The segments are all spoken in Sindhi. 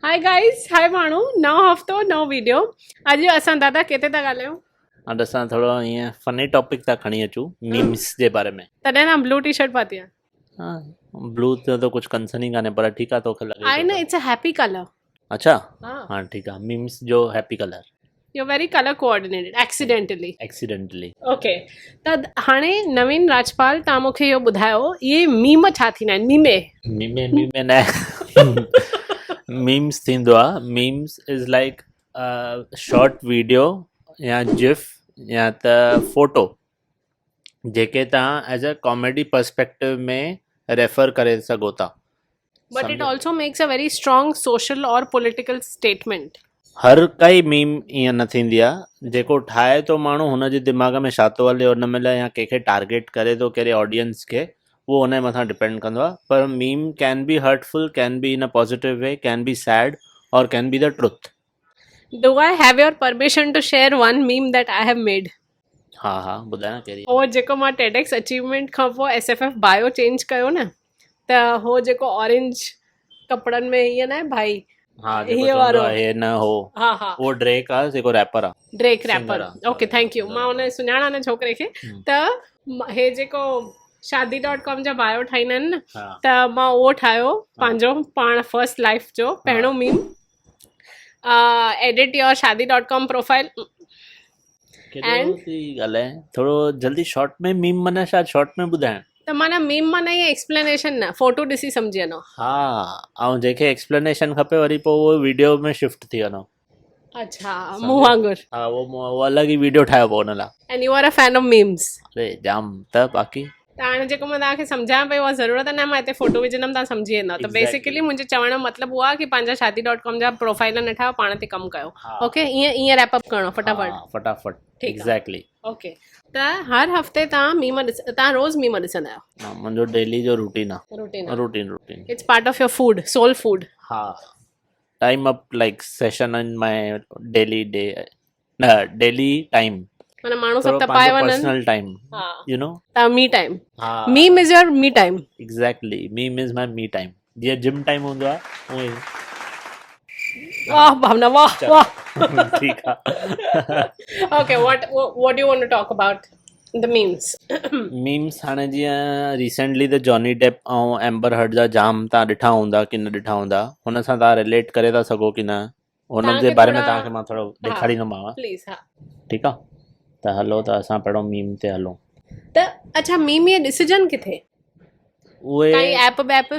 هاء گائز هاء ماڻهو نئون هفتو نئون ويڊيو اڄ اسان دادا ڪيتي ٿا ڳالهايون. اڄ اسان ٿورو ائين فني ٽاپڪ ٿا کڻي اچون ميمز جي باري ۾. تڏهن تان بلو ٽي شرٽ پاتي آ. ها بلو تي ته ڪجهه ڪنسرن ئي ڪانهي پر ٺيڪ آ توکي لڳي آهي نه it's a happy colour. اڇا ها ٺيڪ آ ميمز جو happy colour. You very colour coordinated accidentally. Accidentally. Okay ته هاڻي نوين راجپال توهان مون کي اهو ٻڌايو اهي ميم ڇا ٿيندا آهن ميمي. ميمي ميمي نه ميمز ٿيندو آ memes is like short video يا جف يا ته فوٽو جيڪي توهان as a comedy perspective ۾ refer ڪري سگهو ٿا. But it also makes a very strong social اور پوليٽيڪل اسٽيٽمينٽ. هر ڪائي ميم ائين نه ٿيندي آ جيڪو ٺاهي ٿو ماڻهو هن جي دماغ ۾ ڇا ٿو هلي ان مهل يا ڪنهن کي ٽارگيٽ ڪري ٿو ڪهڙي آڊينس کي اهو ان جي مٿان ڊپينڊ ڪندو آ پر meme can be hurtful can be in a positive way can be sad اور can be the truth. Do I have your permission to share one meme that I have made? ها ها ٻڌاء نه ڪهڙي. هو جيڪو مان ٽيڊ ايڪس اچيومينٽ کان پوء S F F bio change ڪيو نه ته هو جيڪو اورينج ڪپڙن ۾ هيئن نه ڀائي ها جيڪو هي وارو هي نه هو ها ها اهو ڊريڪ آ جيڪو ريپر آ Drake rapper okay thank you مان ان سڃاڻان نه ڇوڪري کي ته هي جيڪو شادي ڊاٽ ڪام جا بايو ٺاهيندا آهن نه ته مان اهو ٺاهيو پنهنجو پاڻ فرسٽ لائف جو پهريون meme edit your Shaadi dot com profile and ڳالهائي ٿورو جلدي شارٽ ۾ ميم معنيٰ ڇا شارٽ ۾ ٻڌائڻ ته معنيٰ ميم معنيٰ ائين ايڪسپلينيشن نه فوٽو ڏسي سمجهي وڃو. ها ۽ جنهن کي ايڪسپلينيشن کپي وري پوء اهو ويڊيو ۾ شفٽ ٿي وڃو. اڇا مون وانگر. ها اهو مون اهو الڳ ئي ويڊيو ٺاهيو پوء ان لاء. And you are a fan of memes. اري جام ته باقي. ته هاڻي جيڪو مان توهان کي سمجهايان پئي اها ضرورت ناهي مان هتي فوٽو وجهندم توهان سمجهي ويندؤ ته بيسيڪلي منهنجي چوڻ جو مطلب اهو آهي ڪي پنهنجا شادي ڊاٽ ڪام جا پروفائل نه ٺاهيو پاڻ تي ڪم ڪيو اوڪي ائين ائين ريپ اپ ڪرڻو فٽافٽ فٽافٽ ايگزيڪٽلي اوڪي ته هر هفتي توهان ميم ڏس توهان روز ميم ڏسندا آهيو منهنجو ڊيلي جو روٽين آهي routine routine routine it's part of your food soul food ها time up like session in my daily day نه ڊيلي ٽائيم معنيٰ ماڻهو سڀ تپائي وڃن پرسنل ٽائيم ها you know ته مي ٽائيم ها meme is your me time exactly meme is my me time جيئن جم ٽائيم هوندو آهي اونئن ئي واهه ڀاونا واهه واهه ٺيڪ آ okay what what do you want to talk about the memes memes هاڻي جيئن ريسينٽلي ته جاني ڊيپ ۽ ايمبر هرڊ جا جام تان ڏٺا هوندا ڪي نه ڏٺا هوندا هن سان تان رليٽ ڪري ٿا سگهو ڪي نه هن جي باري ۾ توهان کي مان ٿورو ڏيکاريندومانو پليز ها ٺيڪ آ ته هلو ته اسان پهريون ميم تي هلون ته اڇا ميم اهي ڏسجن ڪٿي اهي ڪائي ايپ بيپ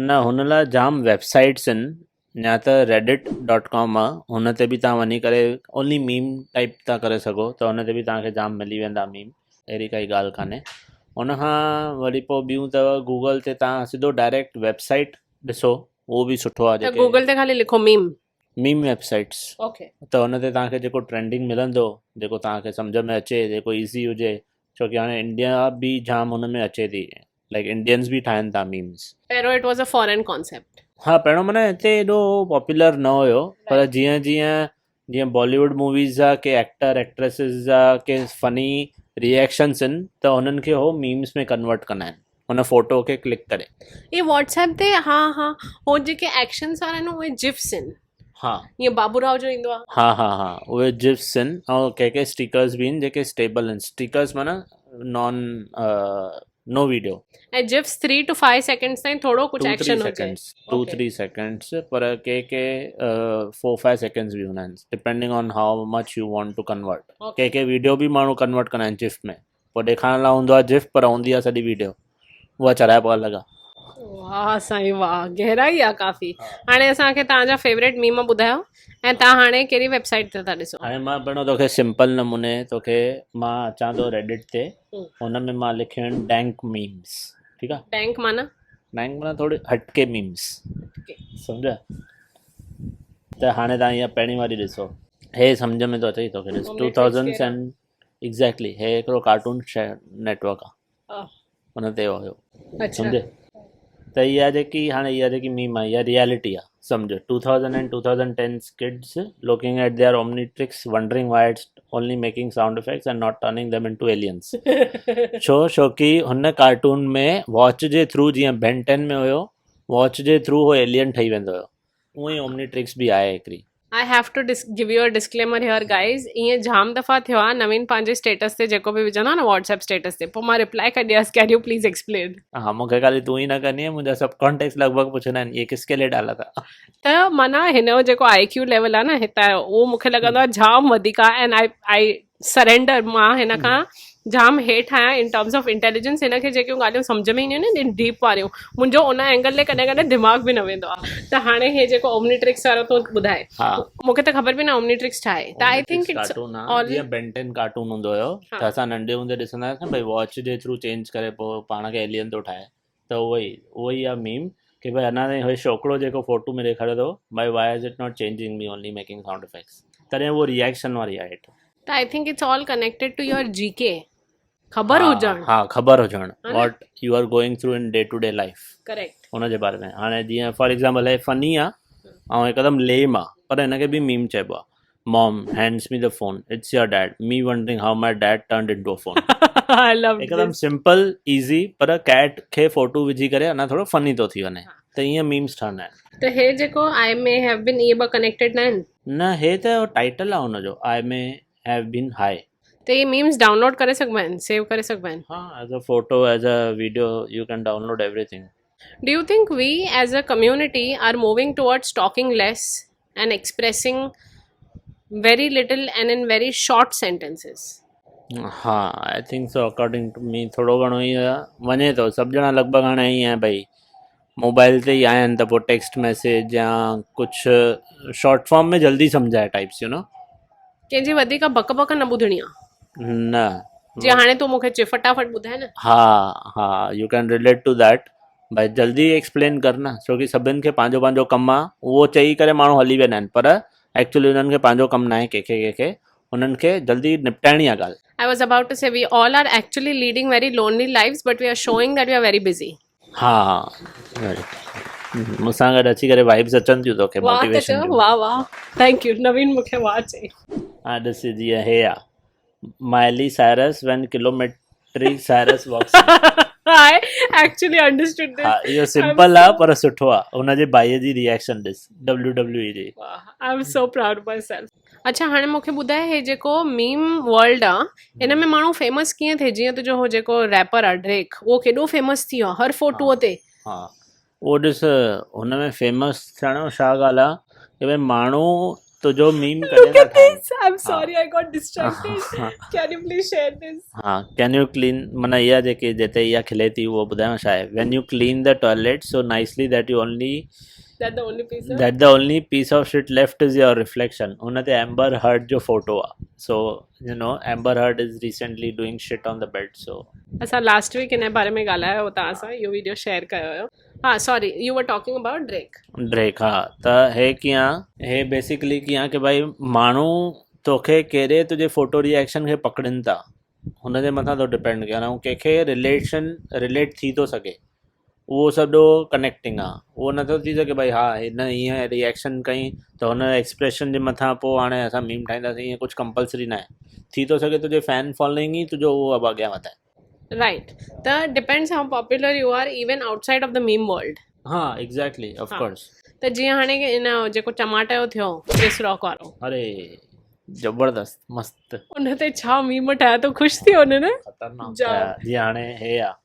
نه هن لاء جام ويب سائيٽس آهن يا ته ريڊٽ ڊاٽ ڪام آ هن تي به توهان وڃي ڪري اونلي ميم ٽائپ ٿا ڪري سگهو ته هن تي به توهان کي جام ملي ويندا ميم اهڙي ڪائي ڳالهه ڪانهي ان کان وري پوء ٻيون اٿو گوگل تي توهان سڌو ڊائريڪٽ ويب سائيٽ ڏسو اهو به سٺو آهي ته گوگل تي خالي لکو ميم. ميم ويب سائيٽس اوڪي. ته ان تي توهان کي جيڪو ٽرينڊنگ ملندو جيڪو توهان کي سمجهه ۾ اچي جيڪو ايزي هجي ڇو ڪي هاڻي انڊيا به جام هن ۾ اچي ٿي لائڪ انڊينز به ٺاهن ٿا ميمز. پهريون it was a foreign concept. ها پهريون معنيٰ هتي ايڏو پاپولر نه هيو پر جيئن جيئن جيئن بالي ووڊ موويز جا ڪي ايڪٽر ايڪٽريسز جا ڪي فني ريئيڪشنس آهن ته هنن کي هو ميمز ۾ ڪنورٽ ڪندا آهن هن فوٽو کي ڪلڪ ڪري. هي واٽس ايپ تي ها ها هو جيڪي ايڪشنس وارا آهن اهي جفس آهن. ها. جيئن بابو راؤ جو ايندو آهي. ها ها ها اهي جفس آهن ۽ ڪي ڪي اسٽيڪرس به آهن جيڪي اسٽيبل آهن اسٽيڪرس معنيٰ نان نو ويڊيو. ۽ جفس 3 ٽو 5 سيڪنڊس تائين ٿورو ڪجهه ايڪشن هجي. 2 3 سيڪنڊس پر ڪي ڪي 4 5 سيڪنڊس به هوندا آهن depending on how much you want to convert K K video به ماڻهو ڪنورٽ ڪندا آهن جف ۾ پوء ڏيکارڻ لاء هوندو آهي جف پر هوندي آهي سڄي ويڊيو اها چرائپ الڳ آهي. واهه سائين واهه گهرائي آ ڪافي هاڻي اسان کي توهان جا فيوريٽ ميم ٻڌايو ۽ توهان هاڻي ڪهڙي ويب سائيٽ تي ٿا ڏسو. هاڻي مان پهريون توکي سمپل نموني توکي مان اچان ٿو ريڊٽ تي هن ۾ مان لکيو آهن ڊينڪ ميمز ٺيڪ آ. ڊينڪ معنيٰ؟ ڊينڪ معنيٰ ٿوري هٽڪي ميمز سمجهيا ته هاڻي توهان اها پهرين واري ڏسو هي سمجهه ۾ ٿو اچي توکي ڏس 2000 اينڊ ايگزيڪٽلي هي هڪڙو ڪارٽون نيٽ ورڪ آ ان تي هيو سمجهي ته اها جيڪي هاڻي اها جيڪي ميم آهي اها ريئلٽي آهي سمجهه 2000 and 2010 kids looking at their Omnitrix wondering why it's only making sound effects and not turning them into aliens ڇو ڇو ڪي هن ڪارٽون ۾ واچ جي ٿرو جيئن بين ٽين ۾ هيو واچ جي ٿرو هو ايلين ٺهي ويندو هيو اونئن ئي اومني ٽرڪس به آهي هڪڙي. I have to give you a disclaimer here guys ائين جام دفعا ٿيو آهي نوين پنهنجي اسٽيٽس تي جيڪو به وجهندو آهي نه واٽس ايپ اسٽيٽس تي پوء مان رپلائي ڪندي آهيان can you please explain. ها مون کي خالي تون ئي نه ڪندي آهين منهنجا سڀ ڪانٽيڪٽس لڳ ڀڳ پڇندا آهن يي ڪس ڪي لئي ڊالا ٿا. ته معنيٰ هن جو جيڪو آء ڪيو ليول آهي نه هتان جو اهو مون کي لڳندو آهي جام وڌيڪ آهي اينڊ I I surrender مان هن کان جام هيٺ آهيان ان ٽرمز آف انٽيليجنس هن کي جيڪيون ڳالهيون سمجهه ۾ اينديون آهن نه ڊيپ واريون منهنجو ان اينگل ڏي ڪڏهن ڪڏهن دماغ به نه ويندو آهي ته هاڻي هي جيڪو اومني ٽرڪس وارو تون ٻڌائي مون کي ته خبر به نه اومني ٽرڪس ڇا آهي ته I think it's آل جيئن بين ٽين ڪارٽون هوندو هيو ته اسان ننڍي هوندي ڏسندا هياسين ڀئي واچ جي ٿرو چينج ڪري پوء پاڻ کي ايلين ٿو ٺاهي ته اهو ئي اهو ئي آهي ميم ڪي ڀئي اڃا تائين هي ڇوڪرو جيڪو فوٽو ۾ ڏيکاري ٿو ڀئي why is it not changing me only making sound effects تڏهن اهو ريئيڪشن واري آهي هيٺ. ته I think it's all connected to your G K خبر هجڻ. ها خبر هجڻ what you are going through in day to day life correct ان جي باري ۾ هاڻي جيئن فار ايگزامپل هي فني آ ۽ هڪدم ليم آ پر هن کي به ميم چئبو آ Mom hands me the phone it's your dad me wondering how my dad turned into a phone. I loved هڪدم this. Simple easy پر ڪيٽ کي فوٽو وجهي ڪري اڃا ٿورو فني ٿو ٿي وڃي ته ائين ميمز ٺهندا آهن. ته هي جيڪو آء مي have بين اهي ٻه ڪنيڪٽيڊ نه آهن؟ نه هي ته ٽائيٽل آهي هن جو آء مي have بين هاء. ته اهي ميمز ڊائونلوڊ ڪري سگهبا آهن سيو ڪري سگهبا آهن؟ ها as a photo as a video you can download everything. Do you think we as a community are moving towards talking less and expressing very little and in very short sentences. ها I think so according to me ٿورو گهڻو ئي وڃي ٿو سڀ ڄڻا لڳ ڀڳ هاڻي ائين آهي ڀئي موبائل تي ئي آهن ته پوء ٽيڪسٽ ميسيج يا ڪجهه شارٽ فارم ۾ جلدي سمجهائي ٽائپس يو نو. ڪنهن جي وڌيڪ بڪ بڪ نه ٻڌڻي آ. نه. جيئن هاڻي تون مون کي چئي فٽافٽ ٻڌاء نه. ها ها you can relate to that ڀائي جلدي ايڪسپلين ڪر نه ڇو ڪي سڀن کي پنهنجو پنهنجو ڪم آ اهو چئي ڪري ماڻهو هلي ويندا آهن پر ايڪچولي انهن کي پنهنجو ڪم ناهي ڪنهن کي ڪنهن کي انهن کي جلدي نپٽائڻي آ ڳالهه. I was about to say we all are actually leading very lonely lives but we are showing that we are very busy. ها مون سان گڏ اچي ڪري وائبس اچن ٿيون توکي واهه ته موٽيويشن چئو جون. واهه واهه thank you نوين مون کي واهه چئي. ها ڏس جيئن هي آ Miley Cyrus when kilometry Cyrus walks in. I actually understood ها this. اهو سمپل آ پر سٺو آ هن جي ڀائي جي ريئيڪشن ڏس ڊبليو ڊبليو اي جي. I am so proud of myself. اڇا هاڻي مون کي ٻڌاء هي جيڪو ميم ورلڊ آ ان ۾ ماڻهو فيمس ڪيئن ٿئي جيئن تنهنجو هو جيڪو ريپر آ ڊريڪ اهو ڪيڏو فيمس ٿي ويو آ هر فوٽو تي. ها اهو ڏس هن ۾ فيمس ٿيڻ جو ڇا ڳالهه آ ڪي ڀئي ماڻهو تنهنجو ميم ڪڏهن Look ٿا at ٺاهن this. I'm ها sorry I got distracted. Can you please share this? ها can you clean معنيٰ اها جيڪي جتي اها کلي ٿي اهو ٻڌايان ڇا آهي when you clean the toilet so nicely that you only That the only piece of that the only piece of shit left is your reflection ان تي ايمبر هرڊ جو فوٽو آ so you know Amber Heard is recently doing shit on the bed so اسان لاسٽ ويڪ ان باري ۾ ڳالهايو هو توهان سان اهو ويڊيو شيئر ڪيو هيو ها sorry you were talking about Drake. Drake ها ته هي ڪيئن آ هي بيسيڪلي ڪيئن آ ڪي ڀائي ماڻهو توکي ڪهڙي تنهنجي فوٽو ري ايڪشن کي پڪڙين ٿا هن جي مٿان ٿو ڊپينڊ ڪري ۽ ڪنهن کي رليشن رليٽ ٿي ٿو سگهي اهو سڄو ڪنيڪٽنگ آ اهو نٿو ٿي سگهي ڀائي ها هن هيئن ري ايڪشن ڪئي ته هن ايڪسپريشن جي مٿان پوءِ هاڻي اسان ميم ٺاهينداسين ائين ڪجهه ڪمپلسري ناهي ٿي ٿو سگهي تنهنجي فين فالوئنگ ئي تنهنجو اهو اڳيان وڌائي. رائٽ ته depends how popular you are even outside of the meme world. ها ايگزيڪٽلي آف ڪورس. ته جيئن هاڻي ان جيڪو ٽماٽي جو ٿيو ڪرس راڪ وارو. اري زبردست مست. ان تي ڇا ميم ٺاهيا تون خوش ٿي ويو نه. خطرناڪ ٺاهيا جيئن هاڻي هي آ.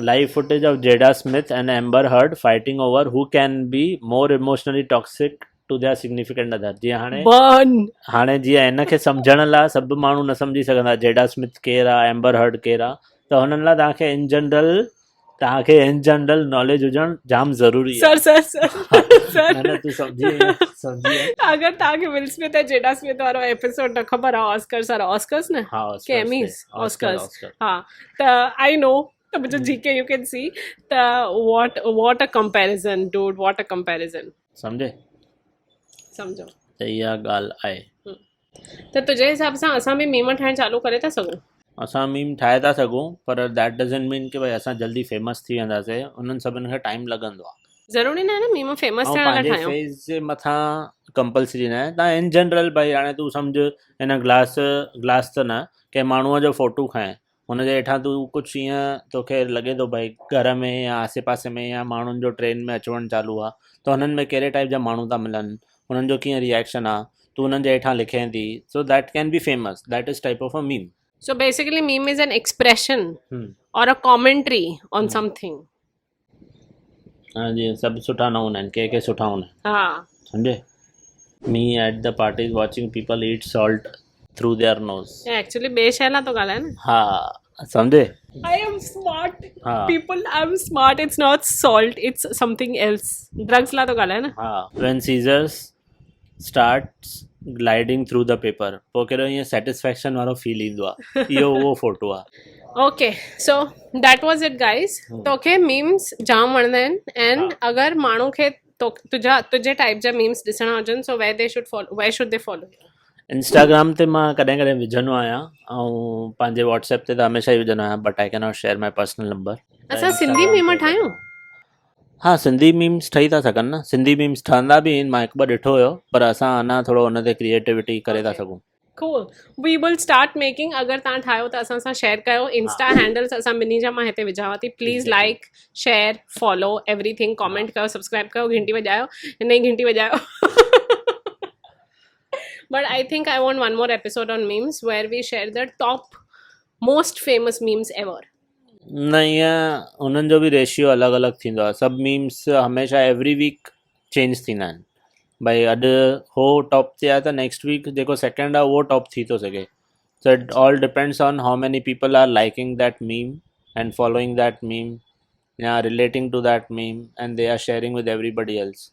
Live footage of Jada Smith and Amber Heard fighting over who can be more emotionally toxic to their significant other جيئن هاڻي Burn. هاڻي جيئن هن کي سمجهڻ لاء سڀ ماڻهو نه سمجهي سگهندا جيڊا سمٿ ڪير آ ايمبر هرڊ ڪير آ ته هنن لاء توهان کي ان جنرل توهان کي ان جنرل ناليج هجڻ جام ضروري آ. سر سر سر سر نه نه تون سمجهي وئين سمجهي وئين. اگر توهان کي ول سمٿ ۽ جيڊا سمٿ وارو ايپيسوڊ نه خبر آ آسڪرس وارو آسڪرس نه ها ڪي آسڪرس تي ايميز آسڪر آسڪرس آسڪر ها ته آئي نو ته منهنجو جي ڪي يو ڪين سي ته what what a comparison dude what a comparison. سمجهي سمجهو. ته اها ڳالهه آهي. ته تنهنجي حساب سان اسان به ميم ٺاهڻ چالو ڪري ٿا سگهون؟ اسان ميم ٺاهي ٿا سگهون پر that doesn't مين ڪي ڀئي اسان جلدي فيمس ٿي وينداسي انهن سڀن کي ٽائيم لڳندو آهي. ضروري ناهي نه ميم فيمس ۽ ٿيڻ لاء پنهنجي ٺاهيون. فيس جي مٿان ڪمپلسري ناهي تان ان جنرل ڀئي هاڻي تون سمجهه هن گلاس گلاس ته نه ڪنهن ماڻهوء جو فوٽو کڻ. هن جي هيٺان تون ڪجهه ائين توکي لڳي ٿو ڀئي گهر ۾ يا آسي پاسي ۾ يا ماڻهن جو ٽرين ۾ اچ وڃ چالو آ ته هنن ۾ ڪهڙي ٽائپ جا ماڻهو ٿا ملن هنن جو ڪيئن ريئيڪشن آ تون هنن جي هيٺان لکين ٿي so that can be famous that is type of a meme. So basically meme is an expression or a commentary on something. ها جي سڀ سٺا نه هوندا آهن ڪي ڪي سٺا هوندا آهن ها سمجهي me at the parties watching people eat salt through their nose actually ٻي شي لا ٿو ڳالهائي نه ها سمجهي I am smart people I am smart it's not salt it's something else drugs لا ٿو ڳالهائي نه ها when scissors starts gliding through the paper پوء ڪهڙو ائين سيٽسفيڪشن وارو فيل ايندو آ اهو اهو فوٽو آ. Okay so that was it guys توکي ميمز جام وڻندا آهن اينڊ اگر ماڻهو کي تنهنجا تنهنجي ٽائپ جا ميمز ڏسڻا هجن so where they should follow where should they follow you. Instagram تي مان ڪڏهن ڪڏهن وجهندو آهيان ۽ پنهنجي واٽس ايپ تي ته هميشه ئي وجهندو آهيان but I cannot share my personal number. اسان سنڌي ميم ٺاهيون. ها سنڌي ميمز ٺهي ٿا سگهن نه سنڌي ميمز ٺهندا به آهن مان هڪ ٻه ڏٺو هيو پر اسان اڃا ٿورو ان تي ڪريئيٽوٽي ڪري ٿا سگهون. Cool we will start making اگر توهان ٺاهيو ته اسان سان شيئر ڪيو انسٽا هينڊلز اسان ٻنهي جا مان هتي وجهاوان ٿي please like share follow everything comment ڪيو سبسڪرائب ڪيو گهنٽي وڄايو هن جي گهنٽي وڄايو but I think I want one more episode on memes where we share the top most famous memes ever. نه ائين انهن جو به ريشيو الڳ الڳ ٿيندو آهي سڀ ميمس هميشه ايوري ويڪ چينج ٿيندا آهن ڀئي اڄ هو ٽاپ تي آهي ته نيڪسٽ ويڪ جيڪو سيڪنڊ آهي اهو ٽاپ ٿي ٿو سگهي so it all depends on how many people are liking that meme and following that meme يا relating to that meme and they are sharing with everybody else.